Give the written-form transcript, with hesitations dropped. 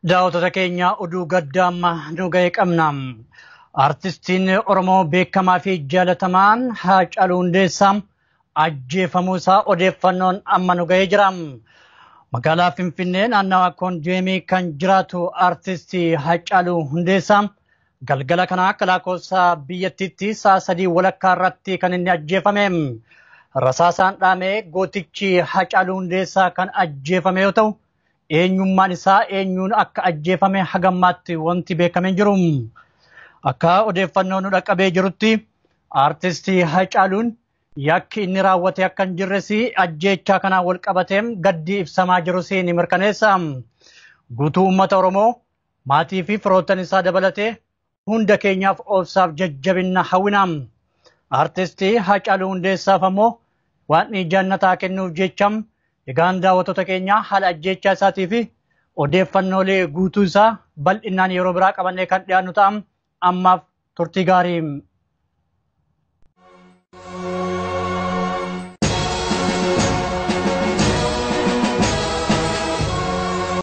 Daawwattoota keenya, oduu gaddaa amma nu ga'e qabna. Artistiin Oromoo beekamaa fi jaalatamaan Haacaaluu Hundeessaa ajjeefamuu isaa odeeffannoon amma nu ga'ee jira. Magaalaa Finfinnee naannawa Koondeemii kan jiraatu artistii Haacaaluu Hundeessaa galgala kana akka lakkoofsa biyyattiitti sa'a 3:30 irratti kan inni ajjeefame. Rasaasaan dhahamee gootichi Haacaaluu Hundeessaa kan ajjeefame yoo ta'u, eenyummaan isaa eenyuun akka ajjeefame hagammaatti wanti beekamee jiru. Akka odeeffannoo nu dhaqqabee jirutti, artistii Haacaaluun yakki inni raawwate akka hin jirres ajjeechaa kanaan wal qabatee gaddi ibsamaa jirus ni mirkaneessa. Guutuu uummata Oromoo, maatii fi firoottan isaa dabalatee hunda keenyaaf obsaaf jajjabina hawwina. Artistii Haacaaluu Hundeessaaf ammoo waan jannataa kennuuf jecham. Egaan daawwattoota keenya, haala ajjeechaa isaatii fi odeeffannoolee guutuu isaa bal'inaan yeroo biraa qabannee kan dhiyaannu ta'a. Ammaaf turtii gaarii